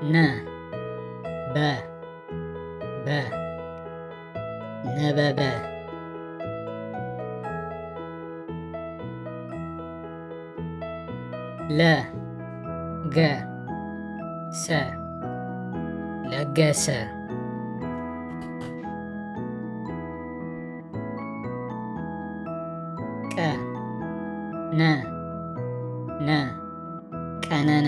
ነ፣ በ፣ በ፣ ነበበ። ለ፣ ገ፣ ሰ፣ ለገሰ። ቀ፣ ነ፣ ነ፣ ቀነነ።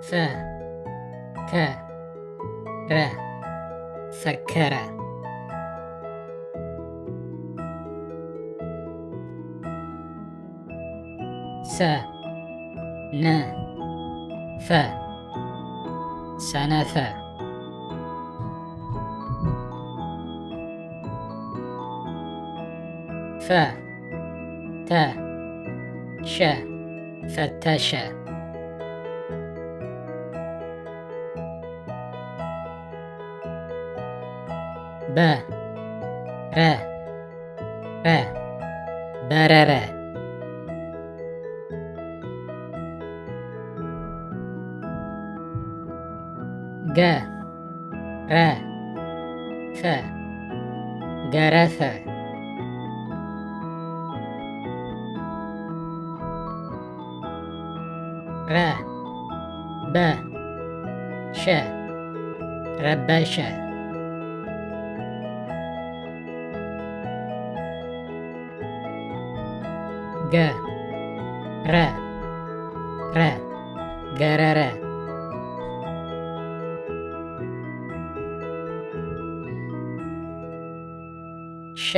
ፈ፣ ከ፣ ረ፣ ፈከረ። ሰ፣ ነ፣ ፈ፣ ሰነፈ። ፈ፣ ተ፣ ሸ፣ ፈተሸ። በ፣ ረ፣ ረ፣ በረረ። ገ፣ ረ፣ ፈ፣ ገረፈ። ረ፣ በ፣ ሸ፣ ረበሸ። ገ፣ ረ፣ ረ፣ ገረረ። ሸ፣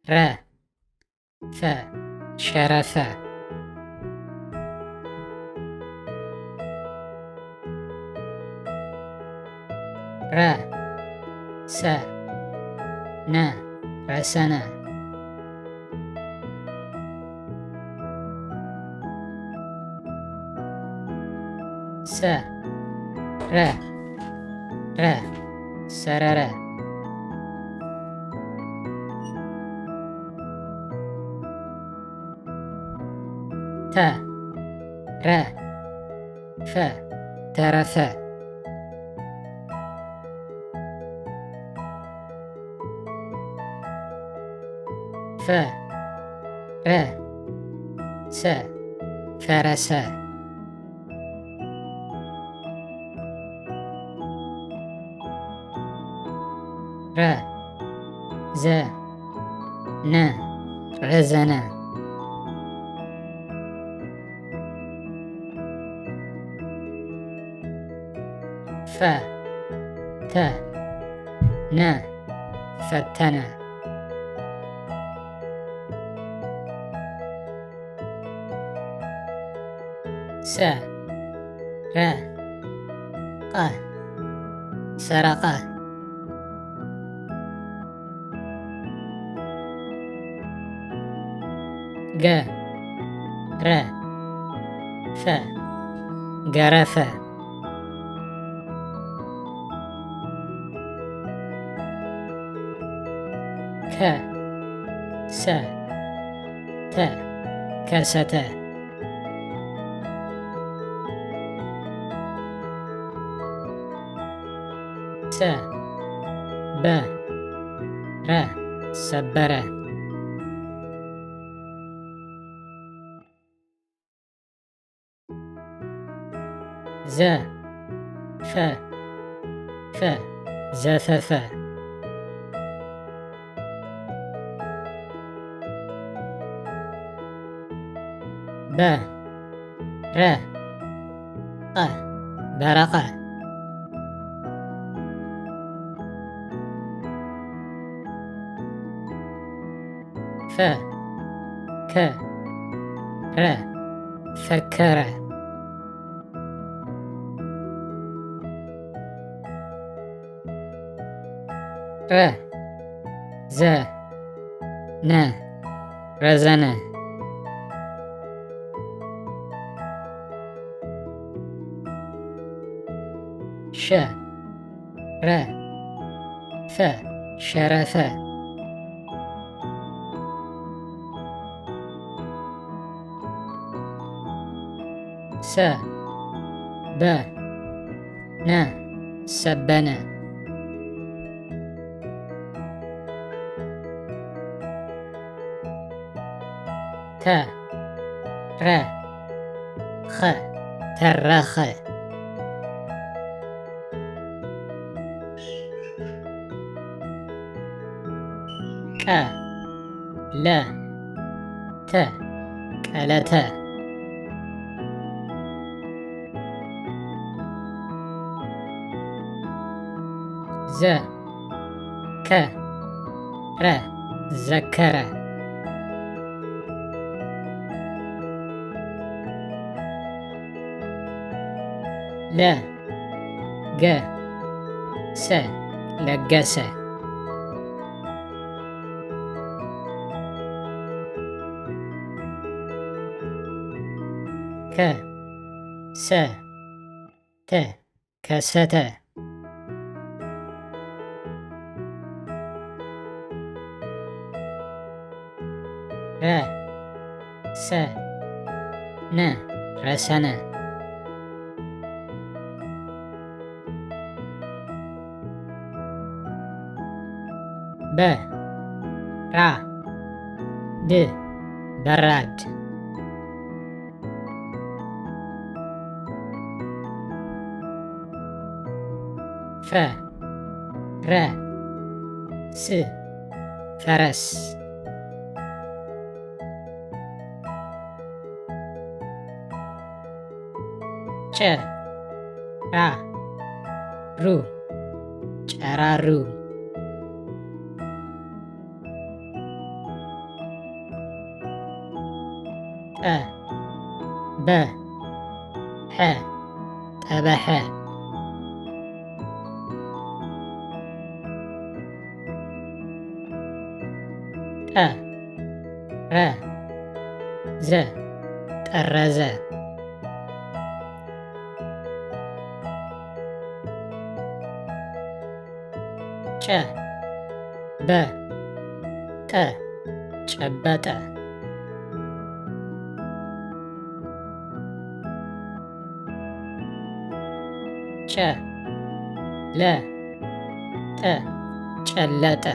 ረ፣ ፈ፣ ሸረፈ። ረ፣ ሰ፣ ነ፣ ረሰነ። ሰ፣ ረ፣ ረ፣ ሰረረ። ተ፣ ረ፣ ፈ፣ ተረፈ። ፈ፣ ረ፣ ሰ፣ ፈረሰ። ረ፣ ዘ፣ ነ፣ ረዘነ። ፈ፣ ተ፣ ነ፣ ፈተነ። ሰ፣ ረ፣ ቐ፣ ሰረቐ። ገ፣ ረ፣ ፈ፣ ገረፈ። ከ፣ ሰ፣ ተ፣ ከሰተ። ሰ፣ በ፣ ረ፣ ሰበረ። ዘ፣ ፈ፣ ፈ፣ ዘፈፈ። በ፣ ረ፣ ቐ፣ በረቐ። ፈ፣ ከ፣ ረ፣ ፈከረ። ረ፣ ዘ፣ ነ፣ ረዘነ። ሸ፣ ረ፣ ፈ፣ ሸረፈ። ሰ፣ በ፣ ነ፣ ሰበነ። ተ፣ ረ፣ ኸ፣ ተረኸ። ቀ፣ ለ፣ ተ፣ ቀለተ። ዘ፣ ከ፣ ረ፣ ዘከረ። ለ፣ ገ፣ ሰ፣ ለገሰ። ከ፣ ሰ፣ ተ፣ ከሰተ። ረ፣ ሰ፣ ነ፣ ረሰነ። በ፣ ራ፣ ድ፣ በራድ። ፈ፣ ረ፣ ስ፣ ፈረስ። ጨ፣ ራ፣ ሩ፣ ጨራሩ። ጠ፣ በ፣ ሐ፣ ጠበሐ። ጠ፣ ረ፣ ዘ፣ ጠረዘ። ጨ፣ በ፣ ጠ፣ ጨበጠ። ጨ፣ ለ፣ ጠ፣ ጨለጠ።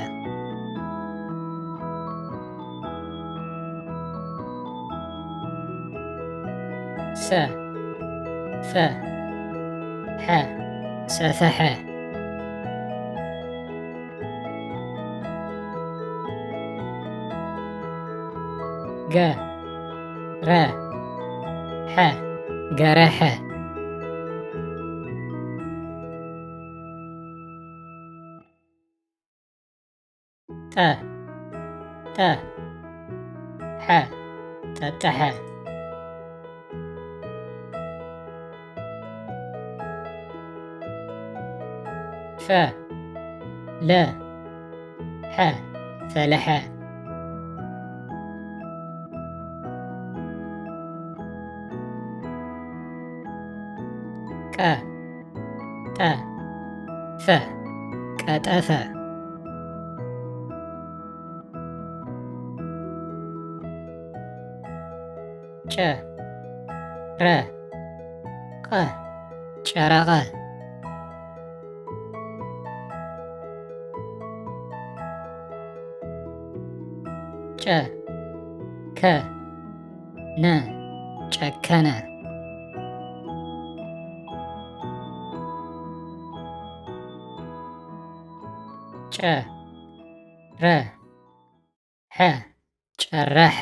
ሰ፣ ፈ፣ ሐ፣ ሰፈሐ። ገ፣ ረ፣ ሐ፣ ገረሐ። ጠ፣ ጠ፣ ሐ፣ ጠጠሐ። ፈ፣ ለ፣ ሐ፣ ፈለሐ። ቀ፣ ጠ፣ ፈ፣ ቀጠፈ። ጨ፣ ረ፣ ቐ፣ ጨረቐ። ጨ፣ ከ፣ ነ፣ ጨከነ። ጨ፣ ረ፣ ሐ፣ ጨረሐ።